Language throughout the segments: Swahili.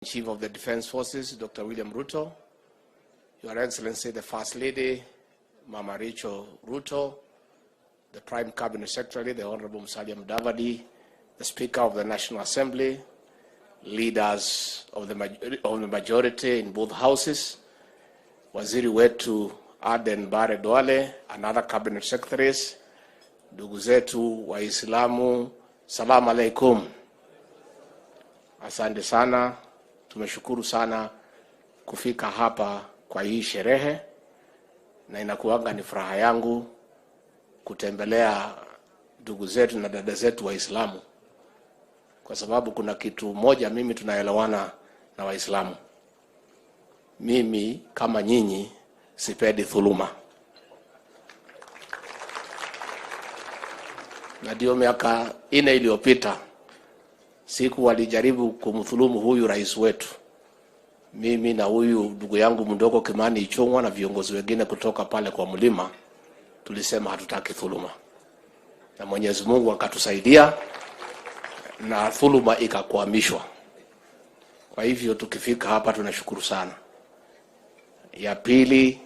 Chief of the Defense Forces, Dr. William Ruto, Your Excellency, the First Lady, Mama Rachel Ruto, the Prime Cabinet Secretary, the Honorable Musalia Mudavadi, the Speaker of the National Assembly, leaders of the majority in both houses, Waziri wetu Aden Bare Duale and other cabinet secretaries, ndugu zetu Waislamu, salamu alaikum. Asante sana, tumeshukuru sana kufika hapa kwa hii sherehe, na inakuanga ni furaha yangu kutembelea ndugu zetu na dada zetu Waislamu, kwa sababu kuna kitu moja mimi tunaelewana na Waislamu. Mimi kama nyinyi sipendi dhuluma. Na ndio miaka 4 iliyopita siku walijaribu kumdhulumu huyu rais wetu, mimi na huyu ndugu yangu mdogo Kimani Ichung'wa na viongozi wengine kutoka pale kwa mlima, tulisema hatutaki dhuluma. Na Mwenyezi Mungu akatusaidia na dhuluma ikakwamishwa. Kwa hivyo tukifika hapa tunashukuru sana. Ya pili,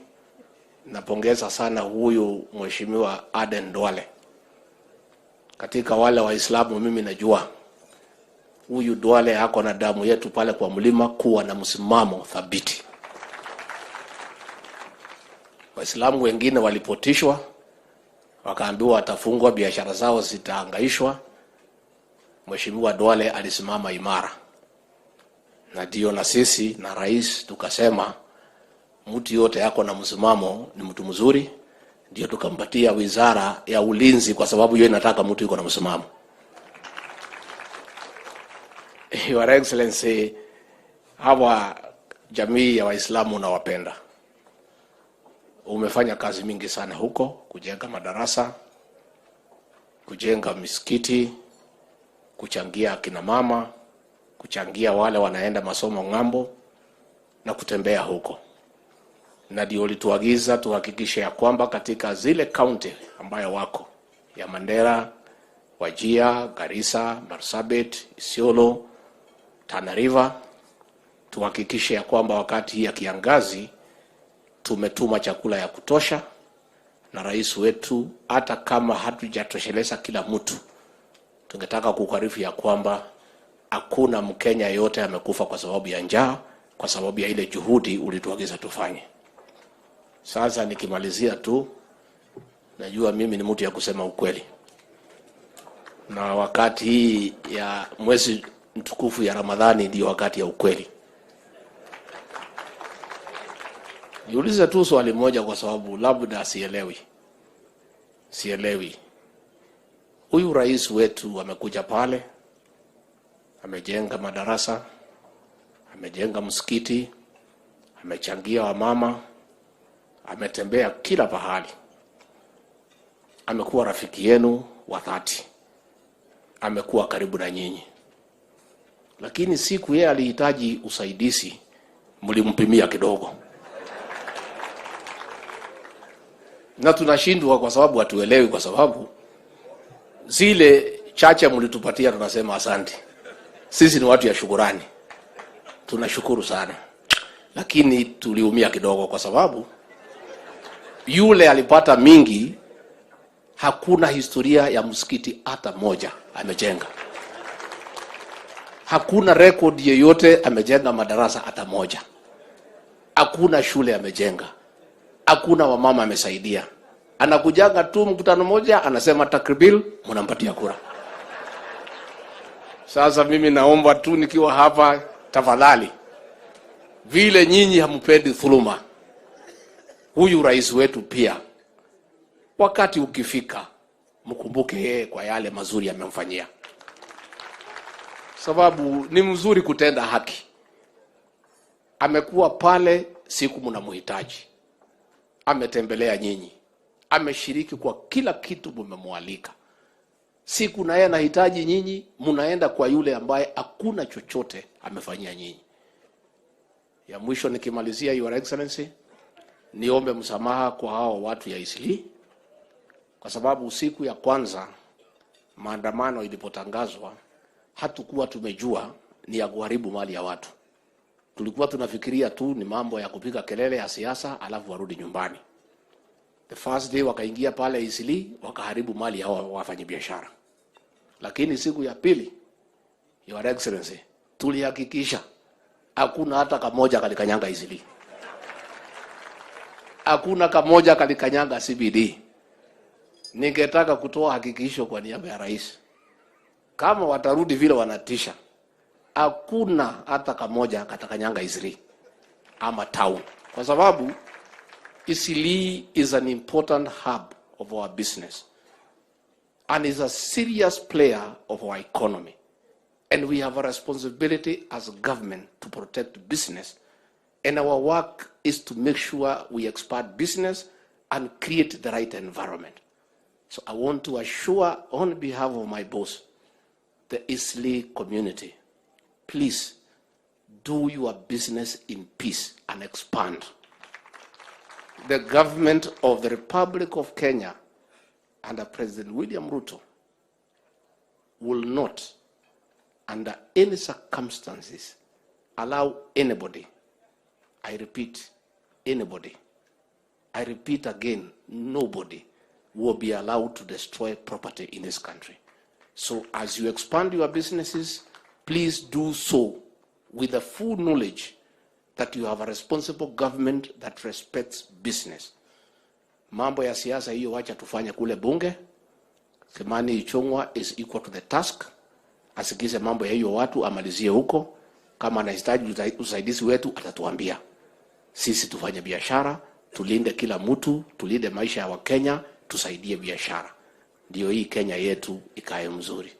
napongeza sana huyu Mheshimiwa Aden Duale. Katika wale Waislamu mimi najua huyu Duale ako na damu yetu pale kwa mlima kuwa na msimamo thabiti. Waislamu wengine walipotishwa, wakaambiwa watafungwa, biashara zao zitahangaishwa. Mheshimiwa Duale alisimama imara. Na ndio na sisi na rais tukasema mtu yote yako na msimamo ni mtu mzuri, ndio tukampatia wizara ya ulinzi kwa sababu hiyo inataka mtu yuko na msimamo. Your Excellency, hawa jamii ya Waislamu nawapenda. Umefanya kazi mingi sana huko, kujenga madarasa, kujenga misikiti, kuchangia akina mama, kuchangia wale wanaenda masomo ng'ambo na kutembea huko. Na ndio ulituagiza tuhakikishe ya kwamba katika zile county ambayo wako ya Mandera, Wajir, Garissa, Marsabit, Isiolo, Tana River, tuhakikishe ya kwamba wakati hii ya kiangazi tumetuma chakula ya kutosha, na rais wetu hata kama hatujatosheleza kila mtu, tungetaka kukuarifu ya kwamba hakuna Mkenya yote amekufa kwa sababu ya njaa, kwa sababu ya ile juhudi ulituagiza tufanye. Sasa nikimalizia tu, najua mimi ni mtu ya kusema ukweli. Na wakati hii ya mwezi mtukufu ya Ramadhani ndio wakati ya ukweli. Niulize tu swali moja kwa sababu labda sielewi. Sielewi. Huyu rais wetu amekuja pale, amejenga madarasa, amejenga msikiti, amechangia wamama, ametembea kila pahali. Amekuwa rafiki yenu wa dhati. Amekuwa karibu na nyinyi. Lakini siku yeye alihitaji usaidizi, mlimpimia kidogo. Na tunashindwa kwa sababu hatuelewi, kwa sababu zile chache mlitupatia tunasema asante. Sisi ni watu ya shukurani. Tunashukuru sana. Lakini tuliumia kidogo kwa sababu yule alipata mingi, hakuna historia ya msikiti hata moja amejenga. Hakuna record yeyote amejenga madarasa hata moja. Hakuna shule amejenga. Hakuna wamama amesaidia. Anakujaga tu mkutano moja, anasema takribil, mnampatia kura. Sasa mimi naomba tu nikiwa hapa, tafadhali, vile nyinyi hampendi dhuluma, huyu rais wetu pia, wakati ukifika, mkumbuke yeye kwa yale mazuri amemfanyia. Sababu ni mzuri kutenda haki. Amekuwa pale siku mnamhitaji. Ametembelea nyinyi. Ameshiriki kwa kila kitu mmemwalika. Siku na yeye anahitaji nyinyi, mnaenda kwa yule ambaye hakuna chochote amefanyia nyinyi. Ya mwisho nikimalizia, Your Excellency, niombe msamaha kwa hao watu ya Eastleigh, kwa sababu siku ya kwanza maandamano ilipotangazwa hatukuwa tumejua ni ya kuharibu mali ya watu. Tulikuwa tunafikiria tu ni mambo ya kupiga kelele ya siasa, alafu warudi nyumbani. The first day wakaingia pale Eastleigh, wakaharibu mali ya wafanyabiashara. Lakini siku ya pili, Your Excellency, tulihakikisha hakuna hata kamoja kalikanyanga Eastleigh, hakuna kamoja kalikanyanga CBD. Ningetaka kutoa hakikisho kwa niaba ya rais, kama watarudi vile wanatisha, hakuna hata kamoja katakanyanga Eastleigh ama town, kwa sababu Eastleigh is an important hub of our business and is a serious player of our economy. And we have a responsibility as government to protect business. And our work is to make sure we expand business and create the right environment. So I want to assure on behalf of my boss, the Eastleigh community, please do your business in peace and expand. The government of the Republic of Kenya under President William Ruto will not, under any circumstances, allow anybody, I repeat, anybody, I repeat again, nobody will be allowed to destroy property in this country. So as you expand your businesses, please do so with the full knowledge that you have a responsible government that respects business. Mambo ya siasa hiyo wacha tufanye kule bunge. Kimani Ichung'wa is equal to the task. Asikize mambo ya hiyo watu amalizie huko. Kama anahitaji usaidizi wetu atatuambia. Sisi tufanye biashara, tulinde kila mtu, tulinde maisha ya Wakenya, tusaidie biashara, ndio hii Kenya yetu ikae mzuri.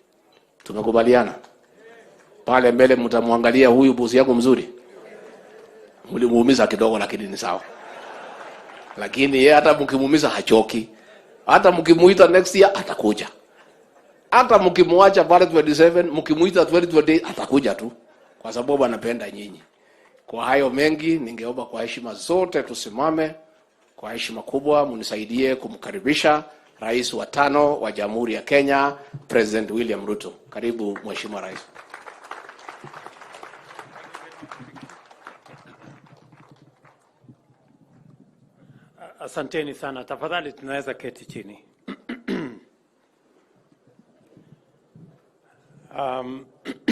Tumekubaliana pale mbele, mtamwangalia huyu bosi yangu mzuri. Mlimuumiza kidogo, lakini ni sawa. Lakini yeye hata mkimuumiza hachoki, hata mkimuita next year atakuja, hata mkimwacha pale 27 mkimuita 2028 atakuja tu, kwa sababu anapenda nyinyi. Kwa hayo mengi, ningeomba kwa heshima zote tusimame kwa heshima kubwa, munisaidie kumkaribisha Rais wa tano wa Jamhuri ya Kenya, President William Ruto. Karibu Mheshimiwa Rais. Asanteni sana. Tafadhali tunaweza keti chini.